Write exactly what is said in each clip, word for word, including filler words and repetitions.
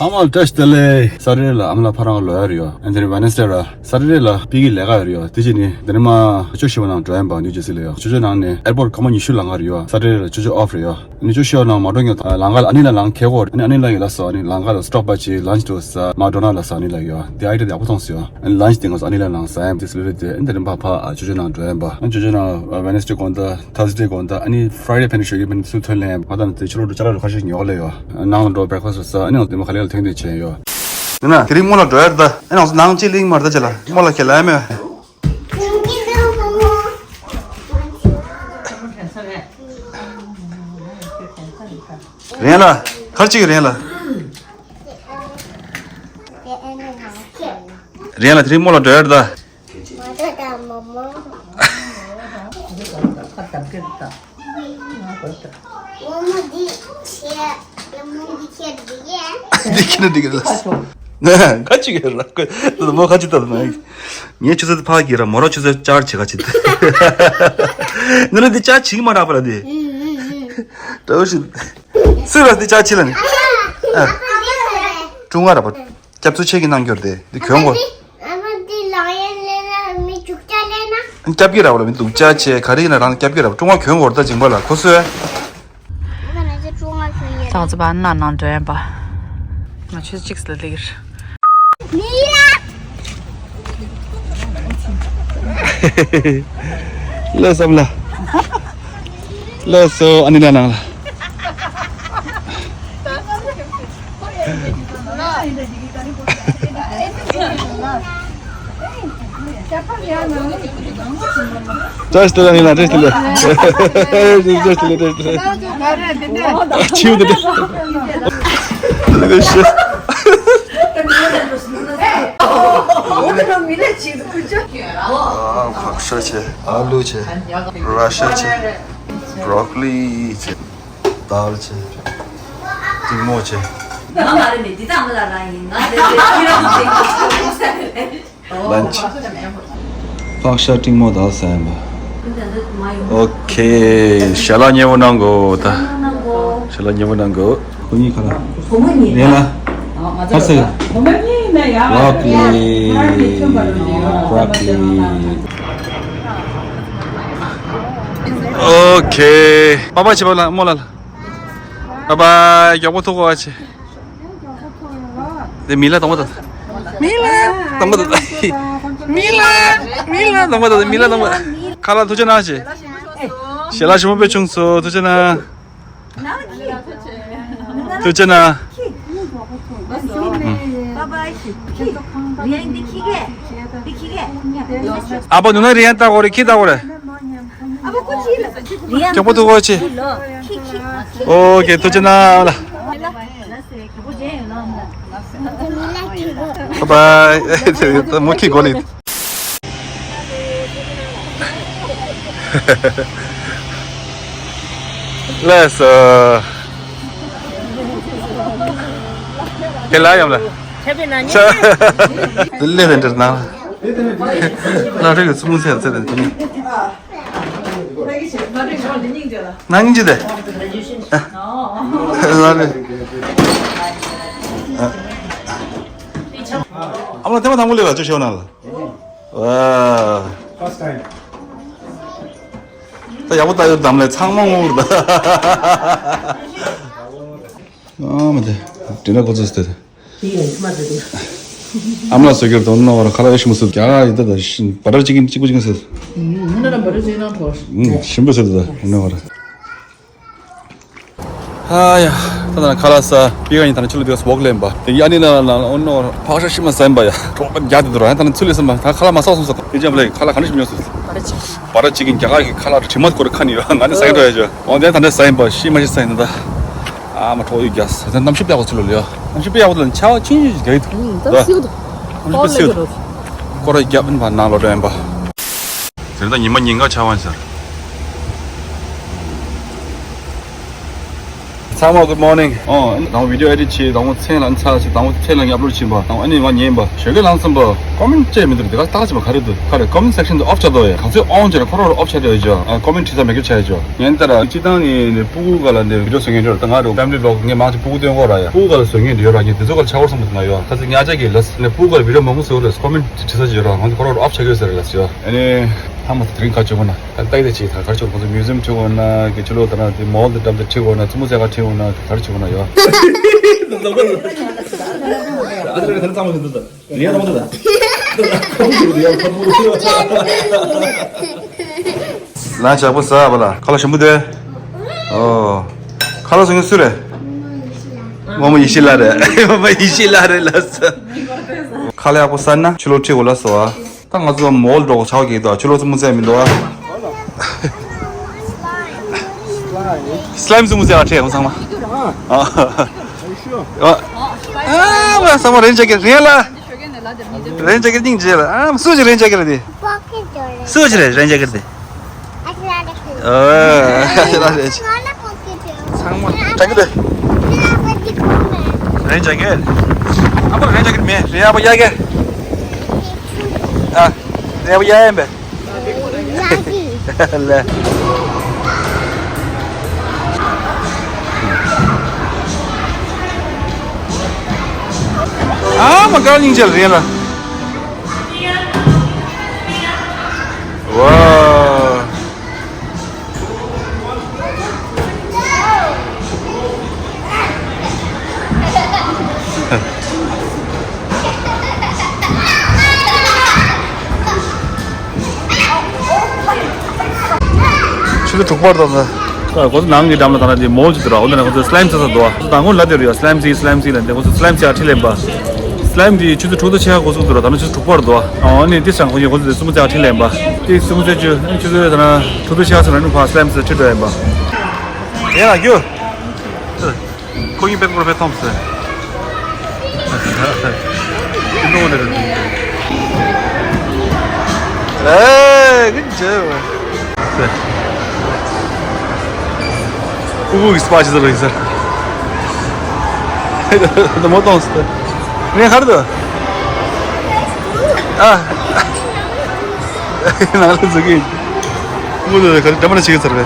ཨ་མ་བཀྲ་ཤིས་བདེ་ལེགས། ས་ཊར་ཌེ་ལ་ཨ་མ་ལགས་ཕ་རང་ལོག་ཡ་རེད་ཡ། ཨ་ནི་དེ་རིང་ཝེ་ནེ་སི་ཌེ་ར། ས་ཊར་ཌེ་ལ་པི་ཀི་ལས་ཀ་ཡོད་རེད་ཡ། དེ་རྗེས་ནི་དེ་རིང་མ་ཇོ་ཇོ་ཤོ་ནང་འགྲོ་ཡིན་པ་ནིའུ་ཇར་སི་ལ་ཡ། ཇོ་ཇོ་ནང་ནས་ཨེར་པོར་སྐར་མ་ཉི་ཤུ་ལ་ང་རེད་ཡ། ས་ཊར་ཌེ་ལ་ཇོ་ཇོ་ཨོཕ་རེད་ཡ། ཨ་ནི་ཇོ་ཤོ་ནང་མ་འགྲོ་ཉོ་ལམ་ཁ་ལ་ཨ་ནི་ལ་ལང་ཁེ་གོ། ཨ་ནི་ཨ་ནི་ལ་ཡོད་ལ་སོ། ཨ་ནི་ལམ་ཁ་ལ་སི་ཊོབ་པ་ཅིག་ལན་ཆི་འགྲོ་ས་མ་ཌོ་ནལ་ལ་ས་ཨ་ནི་ལ་ཡོད་ཡ། དེ་ཨའི་ཌི་ཡ་དེ་ཡག་པོ་མཐོང་སོང་ཡ། ཨ་ནི་ལན་ཆི་དེ་ང་ཚོ་ཨ་ནི་ལ་ལང་ས་ཡ། དེ་སི་ལི་རི་དེ་ཨ་ནི་དེ་རིང་ཕ་ཕ་ཇོ་ཇོ་ནང་འགྲོ་ཡིན་པ། ཨ་ནི་ཇོ་ཇོ་ནང་ཝེ་ནེ་སི་ཌེ་དགོང་དག་ཐར་སི་ཌེ་དགོང་དག་ཨ་ནི་ཕ་རའི་ཌེ་ཕན་ཞོགས་ཀྱི་ཕན་ཚུན་ཐོན་ལེན་ང་དང་དེ་ཕྱི་ལོགས་འགྲོ་ཅ་ལག་རུ་ཁ་ཤས་ཉོ་ག་ལེ་ཡོད། ནང་ལ་འགྲོ་བྷེ་རེག་ཕ་སི་ཊི་རུ་ས། ཨ་ནི་ང་ཚོ་དེ་མོ་ག་ལེ་ལ་ཐེངས་དེ་བྱས་ཡོད། ཡིན་ན་དེ་རིང་རྨོ་ལགས་འགྲོ་ཡ་རེད་ད། ཨ་ནི་ང་ཚོ་ནང་ཅི་ལིང་མར་ད་ཅ་ལག་རྨོ་ལགས་ཁས་ལེན་མེད། རེད་ལ། གར་ཅིག་རེད་ལ། རེད་ལ་དེ་རིང་རྨོ་ལགས་འགྲོ་ཡ་རེད་ད། མ་ད་ད་མོ་མོ། ཁ་བརྡབ་ཀྱི་རེད་ད། མོ་མོ་འདི་ཆེ། མོ་མོ་འདི་ཆེ་འདི་ཡེ། འདི་ཁྱི་ནི་འདི་གི་ལ། ཁ་ཅིག་ཡོད་ར་ཁོས་མོ་ཁ་ཅིག་ལྟ་དུ་མ། ངས་ཆུ་ཚོད་ཕ་གི་ར་མོ་ར་ཆུ་ཚོད་ཅར་བྱེད་ཁ་ཅིག་ནི་ར་འདི་ཅར་བྱེད་ཀྱི་མ་རག་པ་ར་འདི། ཏྲའོ་ཤི། སུ་ར་འདི་ཅར་བྱེད་ལ་ནི། ཀྲུང་ཨ་ར་པ། སྐྱབས་ཚུལ་ཆེད་ཀྱི་གནང་རྒྱུར་དེ་འདི་གྱོན་དགོས། ཨ་མ་འདི་ལག་ཡན་ལེན་ན་མི་རྒྱུག་ཅག་ལེན་ན། སྐྱབས་ཀྱི་ར་བ་ལ་མི་འདུག་ཅག་ཆེ་ག་རེ་ཡིན་ན་རང་སྐྱབས་ཀྱི་ར་བ་ཀྲུང་ཨ་གྱོན་དགོས་ད་ཇིང་པ་ལ་ཁོ་སོས། ཨ་མ་ན་ཅི་ཀྲུང་ཨ་གྱོན་ཡེ། ད་ང་ཚོ་བར་ན་ནང་འགྲོ་ཡན་པ། ང་ཆུ་གཅིག་ལ་ལེགས། མི་ལ། ལོས་བསམ་ལ། ལོས་སོ་ཨ་ནི་ལ་ནང་ལ། བཀྲ་ཤིས་བདེ་ལེགས་ཨ་ནི་ལ། བཀྲ་ཤིས་བདེ་ལེགས། བཀྲ་ཤིས་བདེ་ལེགས། བཀྲ་ཤིས་བདེ་ལེགས། ཨ་ཆིའུ་དེ་དེ། དེ་ཤི། ཨ་ཕག་ཤ་ཆེ། ཨ་ལུ་ཆེ། ར་ཤ་ཆེ། བྷ་རོ་ཀོ་ལི་ཆེ། དཱལ་ཆེ། ཏིང་མོ་ཆེ། ང་མ་རེད་མེད་འདི་དག་མི་ལ་རང་ཡིན། ང་རེད་རེད་ཁྱེད་རང་ཚོ་ལན་ཆི། ཕག་ཤ་ཏིང་མོ་དང་ཟན་པ། ཨོ་ཁེ། ཞལ་ལག་མཉེས་པོ་གནང་གོ་ད། ཞལ་ལག་མཉེས་པོ་གནང་གོ། ཁོ་གཉིས་ཁ་ལ། ཁོ་མོ་གཉིས། རེད་ལ། ཨ་ང་ཚོ་ཁ་ཟེར། ཁོ་མོ་གཉིས་ན་ཡ། བྷ་རོ་ཀོ་ལི། བྷ་རོ་ཀོ་ལི། ཨོ་ཁེ། པ་པ་བྱེད་པ་ལ་རྨོ་ལགས་ལ། པ་པ་མགྱོགས་པོ་ཐུག་གོ་ཨ་ཆེ། དེ་མི་ལ་དང་པོ་དང་། མི་ལ། དང་པོ་དང་། མི་ལ། མི་ལ་དང་པོ་དང་། མི་ལ་དང་པོ། ཁ་ལག་ཐུགས་རྗེ་གནང་ཞེས། ཞལ་ལག་ཞིམ་པོ་དཔེ་བྱུང་སོང་། ཐུགས་རྗེ་གནང་། ཐུགས་རྗེ་གནང་། ཨ་ཕ་ནུ་ན་རི་ཡན་ལྟ་གོ་རེ་ཁྱི་ལྟ་གོ་རེ། མགྱོགས་པོ་ཐུག་གོ་ཆེ། ཨོ་ཁེ། ཐུགས་རྗེ་གནང་ལ། བྷའི་བྷའི། མོ་ཁྱི་གོ་ལི། ལགས་སོ། ཁྱེད་ལ་ཡོང་ལ། ཆ་པའི་ན་ཉེ། ལེ་རེ་འདྲ་ན། ལ་རེ་གི་ཚུ་མུ་ཚེ་ཚེ་རེ་འདྲ། ནང་ཅི་དེ། ལ་རེ། ཨ་མ་ཐེ་མ་དང་པོ་ལེ་ལ་ཅོ་ཤོ་ན་ལ། ཝ། First time. ད་ཡག་པོ་ལྟ་ཡོད་དམ་ལས་ཚང་མ་ངོ་བོར་ད། ཨ་མ་དེ། དྲིན་ལ་གོ་ཚོད་སྟེ། ཨ་མ་ལ་བཟོ་རྒྱུར་དོན་ནོ་བར་ཁ་ལག་ཡོད་ཤི་མོ་སུ་རྒྱ་ག་ཡི་ད་ད་ཤིན་བ་ར་ཅིག་གིན་གཅིག་པུ་ཅིག་གིན་ཟེར། ཞིམ་པོ་ཟེར་ད་ཡིན་ནོ་བར། ཨ་ཡ། ད་ད་ཁ་ལག་ས་པི་ག་ཡིན་ད་ན་ཆུ་ལ་དེ་སྦོག་ལེན་པ་དེ་ཡ་ནི་ན་ན་ཨོ་ནོ་ཕག་ཤ་ཤི་མ་ཟན་པ་ཡ་གྲོགས་པ་རྒྱ་དེ་དུ་ར་ད་ན་ཚུ་ལེ་སམ་པ་ད་ཁ་ལག་མ་ས་སོང་ས་དེ་ཅམ་ལེ་ཁ་ལག་ག་ནི་ཤི་མྱོང་སོང་། བ་ར་ཅིག་གིན་རྒྱ་ག་གི་ཁ་ལག་དྲི་མ་སྐོར་ཁ་ནི་ཡོད་ང་ནི་ས་ཡིན་འགྲོ་ཡ་ཅོ་འོ་དེ་ད་ནི་ས་ཡིན་པ་ཤི་མ་ཤི་ས་ཡིན་ད། ཨ་མ་གྲོགས་ཡོད་རྒྱ་ས་ད་གནམ་གཤིས་པ་ཡག་པོ་ཚུ་ལོ་ལེ་ཡ་གནམ་གཤིས་པ་ཡག་པོ་ད་ལ་ཆ་བ་ཆིན་ཆིན་རྒྱ་ཡི་ད་ད་སིའུ་ད་གནམ་གཤིས་པ་སིའུ་ད་སྐོར་ར་རྒྱ་ཨིན་པ་ནང་ལོ་འགྲོ་ཡིན་པ། དེ་རིང་ད་ཉི་མ་ཉིན་གང་ཆར་པ་ཡིན་ཟེར། ཚང་མ་good morning། ཨོ། དང་པོ་video edit བྱས། དང་པོ་མཚན་ལ་ཚ་བྱས། དང་པོ་མཚན་ལ་upload བྱས་པ། དང་པོ་ཨ་ནི་ང་ཉན་པ། ཞོགས་ཀས་ལངས་ཙམ་པ་comment བྱས་མི་འདུག་དེ་ག་ལྟག་ཅིག་མ་ག་རེ་འདུག་ག་རེ། comment section དུ་off བྱ་དོ་ཡ། ག་ཚོད་on བྱས་ན་ཁོ་རང་off བྱ་དོ་ཡ། ཇོ་ཨ་comment བྱེད་ས་མེད་སྐྱོ་ཆ་ཡ། ཇོ་ཉན་ལྟར་སྤྱི་བཏང་ནི་ནི་སྤུ་གུ་ག་ལ་འདི་video བཟོ་མཁན་ཇོ། ད་ང་རུ་family vlog ངས་མང་ཆེ་སྤུ་གུ་སྟོན་གོ་ར་ཡ། སྤུ་གུ་ག་ལ་བཟོ་མཁན་འདི་ཡོད་ར། ངས་དེ་ཚོ་ག་ལ་ཆ་གོ་བསམ་འདུག་ང་ཡོ། ཁ་ཚིག་ཉག་ཅག་གི་ལ་ནི་སྤུ་གུ་ག་ལ་video མང་པོ་བཟོ་ར། comment བྱེད་ས་ཇོ་ར། ང་ཚོ་ཁོ་རང་off བྱ་གི་ཡོད་ཟེར་ལ་ཇོ། ཨ་ནི་ཧ་མ་ད་དེ་རིང་ག་ཅོ་གོ་ན། ད་ལྟ་ཡི་ཅིག་ད་གར་ཆོག་ཁོང་ཚོ་museum ཁྲིད་འོང་ན་གི་ཕྱི་ལོགས་ད་ན་དེ་mall དེ་འགྲམ་དེ་ཁྲིད་འོང་ན། རྩེད་མོ་རྩེ་ག་ཁྲིད་འོང་ན་ག་རེ་བྱེད་འོང་ན་ཡོད། ལ་ཇག་པོ་ཟ་བ་ལ་ཁ་ལག་ཞིམ་པོ་དེ། ཨོ། ཁ་ལག་བཟོ་མཁན་སུ་རེད། རྨོ་མོ་ཡེ་ཤེས་ལགས་རེད། རྨོ་མོ་ཡེ་ཤེས་ལགས་རེད་ལ་ཟ། ཁ་ལག་ཡག་པོ་ཟ་ན་ཕྱི་ལོགས་ཁྲིད་འོང་ལ་ཟ་བ། ད་ང་ཚོ་mall འགྲོ་ཆགས་ཀྱི་འདུག་ཕྱི་ལོགས་རྩེད་མོ་རྩེ་མི་འདུག slime རྩེད་མོ་རྩེ་བ་ཁྲིད་འོང་ཚང་མ། ཨ། ཨ། ཨ། ཚང་མ་རེན་ཇེ་ཀེ་རེན་ལ། རེན་ཇེ་ཀེ་སྙིང་རྗེ་ལ། ཨ། སུ་ཞིག་རེན་ཇེ་ཀེ་དེ། སུ་ཞིག་རེད་རེན་ཇེ་ཀེ་དེ། ཨ། ཚང་མ་དྲན་གི་འདུག་རེན་ཇེ་ཀེ། ཨ་མ་རེན་ཇེ་ཀེ་མེད། རེན་ཨ་པ་ཡ་གེ། ཨ། རེན་ཨ་པ་ཡ་ཡན་པས། ལ། ཨ་མ་དཀར་སྙིང་རྗེ་ལ་རེད་ལ། ཝ། ཆུ་ཚོད་དྲུག་པར་ད་ལྟ། ཁོ་ཚོ་ནང་གི་འགྲམ་ལ་ད་ལྟ་དེ་mall ཅིག་འདུག་ར། འོ་ན་ཁོ་ཚོ་slime རྩེ་ས་འདུག་བ། ཁོ་ཚོ་དང་པོ་ལབ་བསྡད་རེད་ཡ། slime རྩེ་slime རྩེ་ལབ་འདི། ཁོ་ཚོ་slime རྩེ་ཡ་ཁྲིད་ལེན་པ། slime དེ་ཆུ་ཚོད་དྲུག་དང་ཕྱེད་ཀ་འགོ་ཚུགས་འདུག་ར། ད་ནི་ཆུ་ཚོད་དྲུག་པར་འདུག་བ། འོ་ནི་དེ་སང་ཁོ་ཚོ་ཁོ་ཚོ་དེ་རྩེད་མོ་རྩེ་ཡ་ཁྲིད་ལེན་པ། དེ་རྩེད་མོ་རྩེ་རྒྱུ་ཆུ་ཚོད་ད་ནི་དྲུག་དང་ཕྱེད་ཀ་ཚོད་ར་ནི་ཕར་slime རྩེ་ཁྲིད་འགྲོ་ཡིན་པ། ཡ་རྒྱུ། ཁོ་གཉིས་པད་མགོར་ཕེབས་ཐོངས་ཟེར། ཨེ། གི་ཇེ། སྤུ་གུ་གི་སྤ་ཇི་ཟེར་ལ་ཡིན་ཟེར། ད་མོ་གཏོང་ཟེར། ངས་ཧར་དུ། ཨ། ནང་ལ་འཛུལ་གི་ཡིན། སྤུ་གུ་དེ་ག་རེ་འདྲ་མ་འདྲ་བྱེད་ཀྱི་ཟེར་བས།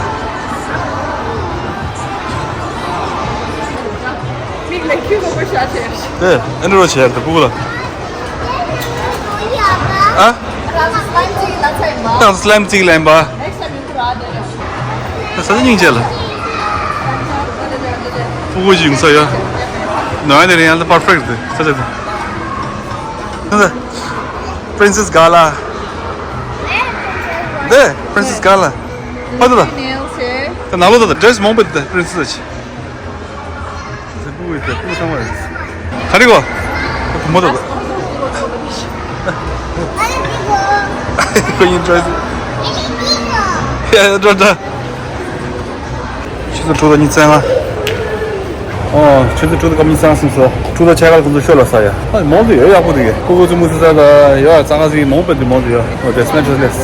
མིག་ལ་ཁྱུ་གོ་གོ་ཤ་ཆེ། ཨེ། ཨ་ནི་རོ་ཆེ་ཡར་དུ་སྤུ་གུ་ལ། ཨ། ད་slime རྩེ་ལེན་པ། ད་ས་སྙིང་རྗེ་ལ། སྤུ་གུ་ཡིན་ས་ཡ། ནོ་ཡ་ནི་རེད་ཡ་ལ་perfect དེ་ས་ཆ་དེ། Princess Gala། དེ་Princess Gala། ཕ་དུ་ལ། ད་ནང་ལོ་ད་ད་dress མང་པོ་དེ་Princess ཆེ། ག་རེ་གོ། བུ་མོ་དང་། ཁོ་ཡིན་འགྲོ། ཡ་འགྲོ་འགྲོ། ཆུ་ཚོད་དྲུག་དང་ཉི་ཤུ་རྩ་ལྔ། ཨོ། ཆུ་ཚོད་དྲུག་དང་སྐར་མ་ཉི་ཤུ་རྩ་ལྔ་སོང་། དྲུག་དང་ཕྱེད་ཀ་ལ་ཁོ་ཚོ་ཤོ་ལ་ཟ་ཡ། ཨ། མང་དུ་ཡོད། ཡག་པོ་དུ་ཡོད། ཁོ་ཁོ་ཚོ་མུ་ཟི་ཟ་ད་ཡོད། རྩ་ང་ཟི་མང་པོ་དུ་མང་དུ་ཡོད། ཨོ། དེ་སྨན་ཁྲོད་ལས།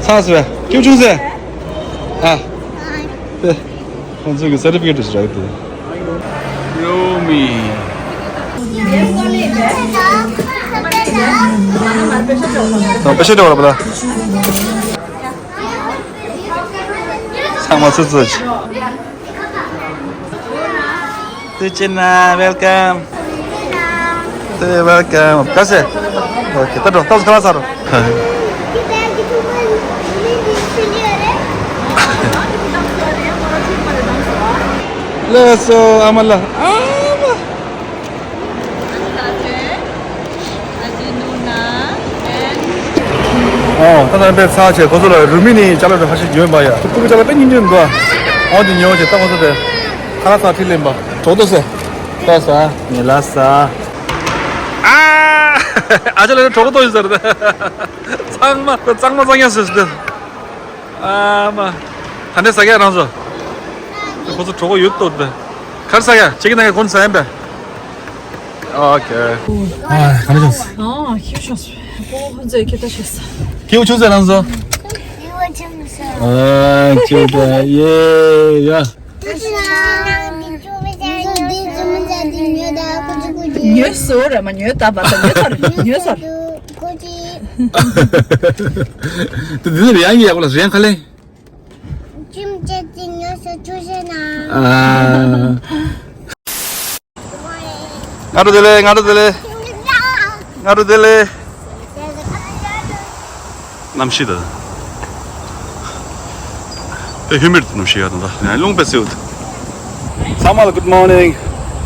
ཚང་སོ་ཡ། ཁྱོད་ཆུང་སེ། ཨ། ཨེ། ཁོང་ཚོ་གི་certificate རེད་ཟེར་གི་འདུག་ཡོ་མི། ད་པེ་ཤ་འདྲ་བ་ལ་པ་ལ། ཚང་མ་སུ་སུ། སུ་ཅི་ན། welcome། སུ། welcome། ག་ཟེ། ཨོ་ཁེ། ད་འགྲོ། ད་ཁ་ལག་ཟ་རོ། ཨ། ཨ། ཨ། ཨ། ཨ། ཨ། ཨ། ཨ། ཨ། ཨ། ཨ། ལགས་སོ་ཨ་མ་ལགས། ཨ་མ། ཨོ། ད་ལྟ་དཔེ་ཚར་བྱས་ཁོ་ཚོ་ལ་རུ་མི་ནི་ཅ་ལག་ཁ་ཤས་ཉོས་པ་ཡ། ཕྲུ་གུ་ཅ་ལག་དཔེ་སྙིང་རྗེ་འདུག་ཨོ་དེ་ཉོ་བྱས་ད་ཁོ་ཚོ་དེ་ཁ་ལག་ཚར་ཁྲིད་ལེན་པ། གྲོགས་ཏོ་ཟེར། ལྟོས་ས། ངས་ལ་ས། ཨ། ཨ་ཅག་ལ་གྲོགས་ཏོ་ཡིན་ཟེར་ཏེ། གཙང་མ་གཙང་མ་གཙང་ཡ་ཟེར་ཏེ། ཨ་མ། ད་ནས་ཟ་ག་རང་བཟོ། ཁོ་ཚོ་གྲོགས་པོ་ཡོད་དོ་དེ། གར་ཟ་ག་ཁྱེད་ཀྱི་ནང་གི་ཁོང་ཟ་ཡིན་པས། ཨོ་ཁེ། ཨ་ག་ལ་ཅོས། ཨ་ཁྱེད་ཤོག་སོ། ཨོ་ཧོ་ཛེ་ཁྱེད་ད་ཤོག་སོ། ཁྱེད་ཆུང་ཟེར་རང་བཟོ། ཨ་ཁྱེད་ད་ཡེ་ཡ། ཉོས་སོ་ར་མ་ཉོས་ད་བ་ད་ཉོས་ཚར་ཉོས་ཚར། དེ་དེ་རེ་ཡང་ཡག་པོ་ལ་རེ་ཡང་ཁ་ལེ། ཁྱིམ་ཆད་ཅིག་ཉོས་སོ་ཆུ་ཤེ་ན། ཨ། ང་རོ་དེ་ལེ་ང་རོ་དེ་ལེ། ང་རོ་དེ་ལེ། གནམ་གཤིས་དང་། དཔེ་ཧུ་མིཌ་གནམ་གཤིས་ཡོད་དང་ད་རླུང་དཔེ་བསིལ་བོ་འདུག་ཚང་མ་ལ་good morning།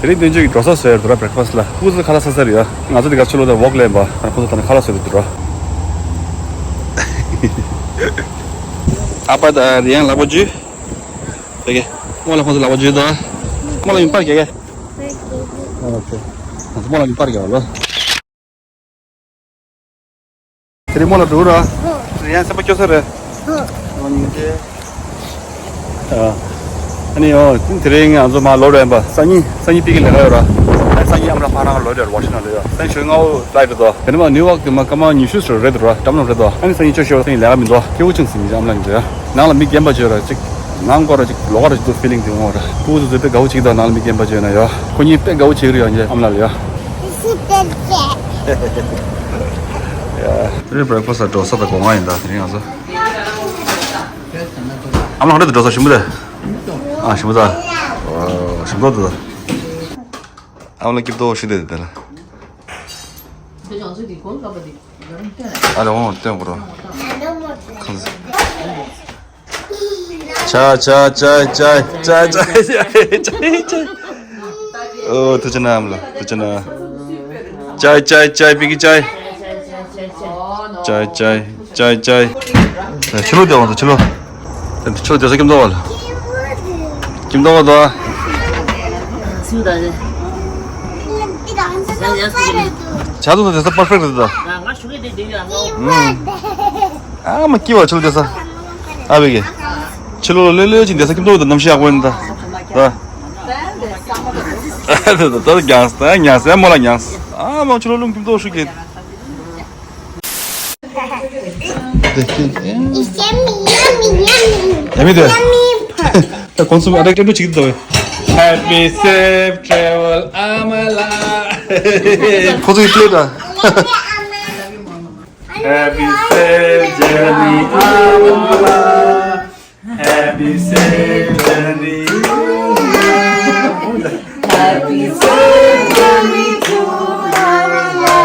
དེ་རིང་སྟོན་ཆོས་ཀྱི་འགྲོ་ས་བཟོས་ཡོད་འདུག་ར། བྷི་རེག་ཕ་སི་ལ་སྐུ་གཟུགས་ཁ་ལག་ཟ་ས་རེད་ཡ། ང་ཚོ་དེ་ག་ཕྱི་ལོགས་ད་ཝོག་ལེན་པ་ཁོ་ཚོ་ད་ནི་ཁ་ལག་ཟ་འདུག་ར། ཨ་ཕ་དང་རི་ཡང་ལག་པ་འཇུ། དེ་གས་སྔོན་ལ་ཁོ་ཚོ་ལག་པ་འཇུ་དང་། སྔོན་ལ་ཡིན་པར་རྒྱག་གས། ཨོ་ཁེ། ང་ཚོ་སྔོན་ལ་ཡིན་པར་རྒྱག་ལ། དེ་རིང་མོ་ལ་འགྲོ་ར། རེ་ཡང་སེམས་པ་སྐྱོ་ས་རེད། ཨ་ནི་ཨོ་དེ་རིང་ང་ཚོ་མ་ལོ་རན་པ་སང་ཉིན་སང་ཉིན་པི་ཀི་ལས་ཀ་ཡོད་ར། ཨ་སང་ཉིན་ཨམ་ར་ཕ་རང་ལོ་རེད་ཝ་ཤི་ན་ལོ་ཡོད། སང་ཉིན་ཞོགས་སྔ་བོ་ཕ་ལའི་ཊི་འདུག་དེ་ནས་མ་ནིའུ་ཡོག་དེ་མ་སྐར་མ་ཉི་ཤུ་ཙམ་རེད་འདུག་ར། འགྲམ་ལ་རེད་འདུག་ཨ་ནི་སང་ཉིན་ཆོས་ཤོར་སང་ཉིན་ལས་ཀ་མི་འདུག་སྐྱིད་པོ་ཅིག་སིམ་ཨམ་ལ་ཉིན་འདུག་ནང་ལ་མི་རྒན་པ་བྱོས་ར་ཅིག་ནང་སྐོར་ར་ཅིག་ལོག་ར་ཅིག་འདུག་ཕི་ལིང་དེ་འོང་ར། ཁོ་ཚོ་དཔེ་དགའ་བོ་བྱེད་ཀྱི་འདུག་ནང་ལ་མི་རྒན་པ་བྱོས་ན་ཡ། ཁོ་གཉིས་དཔེ་དགའ་བོ་བྱེད་ཀྱི་རེད་ཡ་ངའི་ཨམ་ལགས་ལ་ཡ། དེ་རིང་བྷི་རེག་ཕ་སི་འགྲོ་ས་དང་སྒོ་ང་ཡིན་ད། དེ་རིང་ང་ཚོ་ཨམ་ལགས་ཧོ་ཊེལ་དུ་འགྲོ་ས་ཞིམ་པོ་དེ། ཨ་ཞིམ་པོ་ད། ཨོ་ཞིམ་པོ་འདུག་ཨམ་ལགས་སྐྱིད་པོ་ཞིག་དེ་དེ་ལ། ཨ་ལས་འོང་སྟོན་དགོས་རོགས། ཁང་། ཅ་ཅ་ཅ་ཅ་ཅ་ཅ་ཅ་ཅ། ཨོ་ཐུགས་རྗེ་གནང་ལ་ཐུགས་རྗེ་གནང་། ཅ་ཅ་ཅ་པི་ཀི་ཅ། ཅ་ཅ་ཅ་ཅ། ཕྱི་ལོགས་བསྡད་འོང་དང་ཕྱི་ལོགས། ཕྱི་ལོགས་བསྡད་ས་ཀིམ་ཏོག་བ་ལ། ཀིམ་ཏོག་བ་དོ། ཆ་ཚུགས་དང་བསྡད་ས་པར་ཕེག་རེད་ད། ཨ་མ་སྐྱིད་པ་ཕྱི་ལོགས་བསྡད་ས། ཨ་བེ་གི། ཕྱི་ལོགས་ལ་ལྷོད་ལྷོད་ཅིག་བསྡད་ས་ཀིམ་ཏོག་བ་དང་གནམ་གཤིས་ཡག་པོ་ཡིན་ད། ད། ད་ད་ད་མྱངས་ད་མྱངས་ས་མོ་ལ་མྱངས། ཨ་མ་ཕྱི་ལོགས་རླུང་ཀིམ་ཏོག་ཤུགས་ཀྱིས། ཡ་མི་དེ། ད་ཁོང་ཚོ་ཨ་ད་སྐད་འབོད་བྱེད་ཀྱི་འདུག Happy safe travel Amala། ཁོང་ཚོ་ཡི་པླེ་ད། Happy safe journey Amala. Happy safe journey Amala. Happy safe journey to Amala.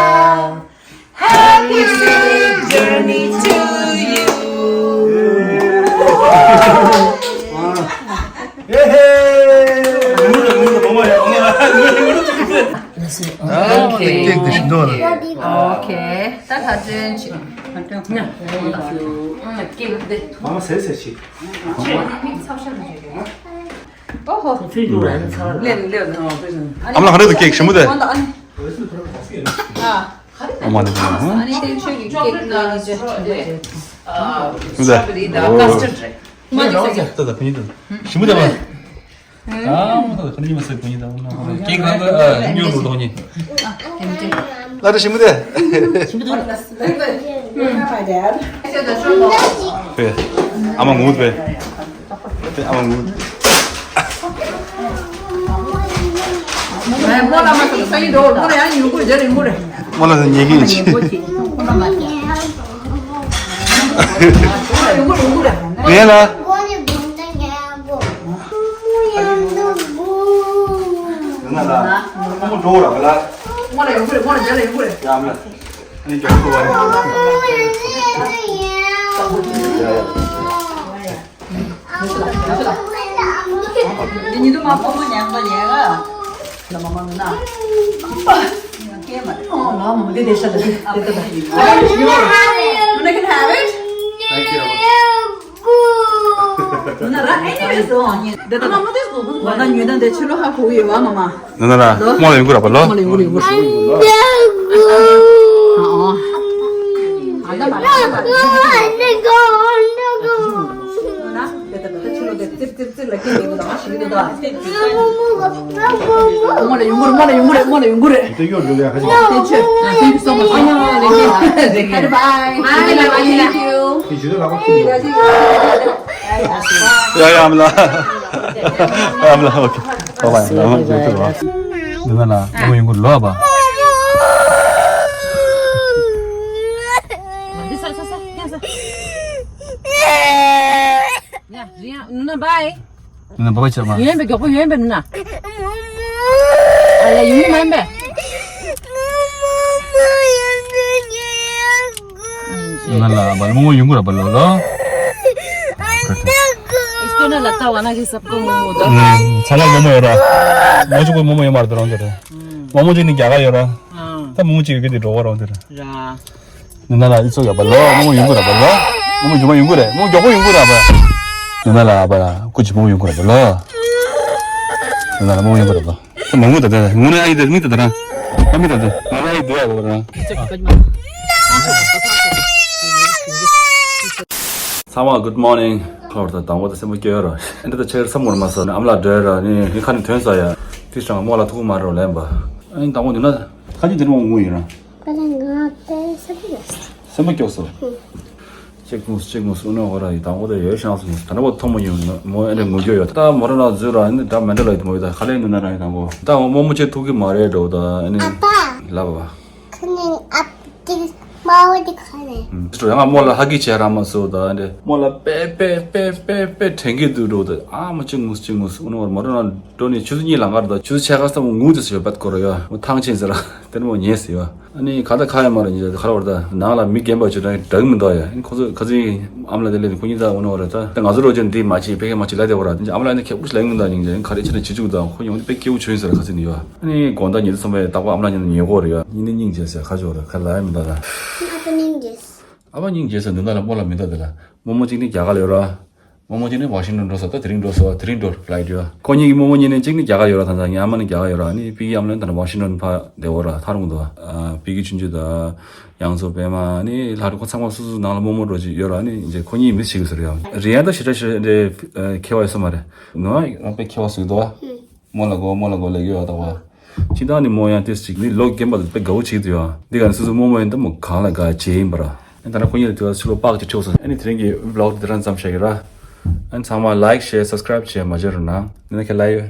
Happy safe journey to you. ཧེ་ཧེ། ཨོ་ཁེ། ཀེག་དེ་ཞིམ་འདུག་ལ། ཨོ་ཁེ། ད་ད་ཅན་ཅི། ཀེག་དེ། མ་མ་ཟེར་ཟེར་ཅི། ཨོ་ཧོ། ཨམ་ལགས་ག་རེ་འདུག་ཀེག་ཞིམ་པོ་དེ། ཨ། ཨ་མ་ནི་ཨ་ནི་སྟེང་ཆོས་ཀྱི་ཀེག་ནང་ནི་ཅི་ཞིམ་པོ་དེ། ཞིམ་པོ་དེ། ཨོ། ད་ད་ཕ་ཉིན་དུ་ཞིམ་པོ་དེ་མ། ཨ་མ་ད་ད་ཕ་ཉིན་མ་ཟེར་ཕ་ཉིན་དུ་ཀེག་ནང་དུ་ཨ་ཉོ་རུ་དོག་ཉིན། ལ་རེ་ཞིམ་པོ་དེ། ཞིམ་པོ་དེ། ཨ་མ་ངུ་དེ། ཨ་མ་ངུ། མོ་ལ་མ་ཐུག་ས་ཡིན་འགྲོ། མོ་ལ་ཡང་ཉུང་གུ་རེད། རེད་མོ་རེད། མོ་ལ་ཉེ་གི་ཡིན་ཆི། ཡོང་གུ་རེད། ཡོང་གུ་རེད། ངས་ལ། ང་ལ་མོ་འགྲོ་ར་ག་ལ། མོ་ལ་ཡོང་གུ་རེད། མོ་ལ་རྒྱ་ལ་ཡོང་གུ་རེད། ཡ་མ་ལ། ཨ་ནི་རྒྱ་གུ་རེད། ཡ་ཡ། ཨ་མ་ལ་ཨ་མ་ལ་ཨ་མ་ལ། འདི་ཉིད་དུ་མ་ཕོ་མོ་ཉམས་པ་ཡལ་ག་ལ་མ་མ་ནུ་ན། ཨོ་ལ་མ་མ་འདི་དེ་ཤ་ད་དེ་དེ་དེ། Nuna can have it. Thank you. Nuna ར་ཨེ་ནི་རེ་སོ་ཉེ། དེ་ད་མ་མ་དེ་སོ་ཁོ་ན་ཉུ་ད་དེ་ཆུ་ལོ་ཧ་ཁོ་ཡོད་བ་མ་མ། ནུ་ན་ར་མོ་ལ་ཡོང་གི་ར་བ་ལོ། མོ་ལ་ཡོང་གི་ར་ཡོང་གི་ར། ཨ་ཨོ། ཨ་ད་མ་ལ་ཡོང་གི་ར། ནུ་ན་དེ་ད་ད་ཆུ་ལོ་དེ་ཙིར་ཙིར་ཙིར་ལ་ཀི་ཡོང་གི་ར་མ་ཤི་གི་ད། མོ་ལ་ཡོང་གི་ར་མོ་ལ་ཡོང་གི་ར་མོ་ལ་ཡོང་གི་ར། དེ་ཡོད་འགྲོ་ཡ་ཁ་ཅིག Thank you. Thank you so much. Bye. Bye. Bye. Thank you. དེ་ཇུ་ལ་ལག་པ་ཐུག་ཡ་ཡ་ཨམ་ལ། ཨམ་ལ་ཨོ་ཁེ། Bye bye. ནུ་ན་ལ་ཨོ་ཡོང་གི་ར་ལོ་བ། ཡ་རི་ཡ་ནུ་ན་བའི། ནུ་ན་བ་བ་ཆ་མ། ཡོན་པའི་མགྱོགས་པོ་ཡོན་པའི་ནུ་ན། ཨ་ལ་ཡུན་མ་ཡིན་པས། ནུ་ན་ལ་བ་ལ་མོ་མོ་ཡོང་གི་ར་བ་ལོ་ལོ། इसको ना लगता हुआ ना कि सबको मोमो होता है। ཚ་ལ་མོ་མོ་ཡོད་ར། མོ་ཅུ་གོ་མོ་མོ་ཡོད་མ་རེད་རང་ཅོ་རེད། མོ་མོ་ཅིག་ནི་རྒྱ་གར་ཡོད་ར། ད་མོ་མོ་ཅིག་གི་དེ་འགྲོ་བ་རང་ཅོ་རེད། ར། ནུ་ན་ལ་ཨི་ཚོ་ཡག་པ་ལོ། མོ་མོ་ཡོང་གི་ར་བ་ལོ། མོ་མོ་ཇུ་མ་ཡོང་གི་རེད། མོ་མགྱོགས་པོ་ཡོང་གི་ར་བ། ནུ་ན་ལ་བ་ལ་ཀུ་ཅི་མོ་མོ་ཡོང་གི་ར་བ་ལོ། ནུ་ན་ལ་མོ་མོ་ཡོང་གི་ར་བ་ལོ། མང་པོ་ད་ད་ངུ་ན་ཨི་ད་མི་ད་ད་ར། ཨ་མི་ད་ད་ང་ལ་ཨི་དུ་ཡ་བ་ར། ཚང་མ་good morning། ཁོར་ད་དང་པོ་ད་སེམས་པ་སྐྱོ་ཡ་ར། ཨ་འདི་ད་ཆེར་བསམ་མོར་མ་ས་ཨམ་ལ་འདྲ་ར་ནི་ངི་ཁ་ནི་ཐོན་ས་ཡ། ཏི་སྲང་མོ་ལ་ཐུག་མ་རོ་ལེན་པ། ཨ་ནི་དང་པོ་འདི་ན་ཁ་ཅིག་འདིར་མོ་ངུ་ཡིན་ར། པ་ལ་ང་དེ་སེམས་པ་སྐྱོ་སོང་། སེམས་པ་སྐྱོ་སོང་། ཅེག་མུས་ཅེག་མུས་ཨུ་ནོ་གོ་ར་ཡི་དང་པོ་དེ་ཡོད་ཤང་སོང་། ད་ནི་བོ་ཐོ་མོ་ཡོད་མོ་ཨེ་འདྲ་ངུ་རྒྱུ་ཡོད། ད་མོ་ར་ན་ཛུ་ར་ནི་འདྲ་མེ་འདྲ་ལ་ཡི་མོ་ཡོད། ད་ཁ་ལེ་ནུ་ན་ར་ཡི་དང་པོ་ད་མོ་མོ་ཅེ་ཐུག་གི་མ་རེད་འགྲོ། ད་ཨ་ནི་ཨ་ཕ། ལ་བ་བ། ཁ་ནི་ཨ་ཏི་མ་བ་དི་ཁ་ནི་ཡང་མོ་ལ་ཧ་གི་ཆེ་ར་མ་སོ། ད་ཨ་འདྲ་མོ་ལ་པེ་པེ་པེ་པེ་པེ་དྲན་གི་འདུག་འགྲོ། ད་ཨ་མོ་ཅེག་མུས་ཅེག་མུས་ཨུ་ནོ་མོ་ར་ན་འགྲོ་ནི་ཆུ་ཚོད་གཉིས་ལ་ངར་ད་ཆུ་ཚོད་ཆ་ག་ས་མོ་ངུ་དེ་སུ་ཡོད་པད་ཀོ་ར་ཡ་མོ་ཐང་ཆེན་ཟེར་ར། དེ་ནི་མོ་ཉེས་ཟེར་བ། ཨ་ནི་ཁ་ད་ཁ་ཡ་མ་ར་ཉེས་ཁ་ར་བར་ད་ནང་ལ་མི་རྒན་པ་ཆུ་དྲག་གི་མི་འདུག་ཡ། ཨ་ནི་ཁོ་ཚོ་ཁ་ཚིག་ཨམ་ལ་དེ་ལས་ཁོ་གཉིས་ད་འོ་ནོ་བར་ད་ད་ང་ཚོ་རོ་ཅན་འདི་མ་བྱེད་ཕེ་ཁེ་མ་བྱེད་ལ་དེ་བར་ད་ཨམ་ལ་ནི་ཁེ་ཨུ་ཤ་ལ་ཡིན་མི་འདུག་ཉིན་ཅན་ཁ་རེ་ཆེ་ན་བྱེད་བཅུག་ད་ཁོ་ཡོང་དེ་པེ་སྐྱེ་བོ་ཆོས་ཟེར་ཁ་ཚིག་ནི་ཡོད། ཨ་ནི་དགོང་དག་ཉི་ཤུ་སོང་པའི་རྟག་པ་ཨམ་ལ་ཉིན་ཉེ་གོ་རེ་ཡ། ཉིན་ནི་སྙིང་རྗེ་ཟེར་ཁ་ཆོ་རེ་ཁ་ལ་ཡ་མི་འདུག་ད། ཨ་པ་སྙིང་རྗེ་ཟེར་འདུག་ན་ལ་མོ་ལ་མི་འདུག་ད་ལ་མོ་མོ་གཅིག་ནི་རྒྱ་གར་ལ་ཡོད་ར། རྨོ་མོ་གཅིག་ནི་ཝ་ཤིང་ཊོན་འགྲོ་སོང་། ད་དེ་རིང་འགྲོ་སོང་། དེ་རིང་འགྲོ་ཕ་ལའི་ཊི་ཡོད། ཁོ་གཉིས་ཀྱི་རྨོ་མོ་གཉིས་ནི་གཅིག་ནི་རྒྱ་གར་ཡོད་ར། ད་ད་ངའི་ཨ་མ་ནི་རྒྱ་གར་ཡོད་ར། ཨ་ནི་པི་ཀི་ཨམ་ལན་ད་ཝ་ཤིང་ཊོན་ཕ་བདེ་བོ་ར། ཐག་རིང་འདུག་ཨ་པི་ཀི་ཆུང་ཆུང་དང་ཡང་སོ་པད་མ་ནི་ལྷ་རུ་ཁོ་ཚང་མ་སོ་སོ་ནང་ལ་རྨོ་མོ་འགྲོ་ཅིག་ཡོད་ར། ཨ་ནི་རྗེས་ཁོ་གཉིས་མི་ཤི་གི་ཟེར་ཡ། རི་ཡན་ད་ཞེ་དྲག་ཞེ་དྲག་མཁས་པ་ཡོད་ས་མ་རེད། ནོ་ཡང་དཔེ་མཁས་པ་ཟིག་འདུག་ཨ། རྨོ་ལ་གོ་རྨོ་ལ་གོ་ལེགས་ཡོད་ཨ་ད་བ། ཅི་ད་ནི་རྨོ་ཡང་ཏིས་ཅིག་ནི་ལོ་རྒན་པ་དེ་དཔེ་དགའ་བོ་བྱེད་དུ་ཡོད། འདི་ག་ནི་སོ་སོ་རྨོ་མོ་ཡིན་ད་མོ་གང་ལ་དགའ་བྱེད་ཡིན་པ་ར། ཨ་ད་ནི་ཁོ་གཉིས་ལ་དུས་ཚོད་ཕྱི་ལོ་པག་ཅིག་འཁྲིད་སོང་། ཨ་ནི་དེ་རིང་གི་བི་ལོག་འདི་རང་ཙམ་བྱེད་ཀྱི་ར། ཨ་ནི་ཚང་མ་ལའིཀ་ཤེར་སབ་སི་ཀ་རའིབ་བྱེད་མ་བརྗེད་རོགས་གནང་། ནི་ན་ཁྱེད་ལ་ཡོད།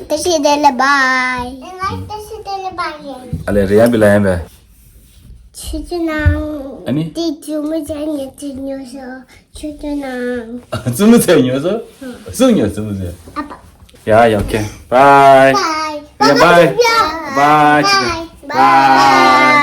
ཏ་ཤི་དེ་ལེ་བྷའི། ཏ་ཤི་དེ་ལེ་བྷའི། ཨ་ལེ་རེ་ཡང་བི་ལ་ཡང་བས། ཆུ་ཆུ་ནང་། ཨ་ནི། དེ་ཆུ་མོ་ཅན་ཉེ་ཆུ་ཉོ་སོ། ཆུ་ཆུ་ནང་། ཨ་བཙུན་མོ་ཚེ་ཉོས་སོ། སུ་ཉོས་བཙུན་མོ་ཚེ། ཨ་ཕ། ཡ་ཡ་ཨོ་ཁེ། བྷའི། བྷའི། ཡ་བྷའི། བྷའི། བྷའི། བྷའི།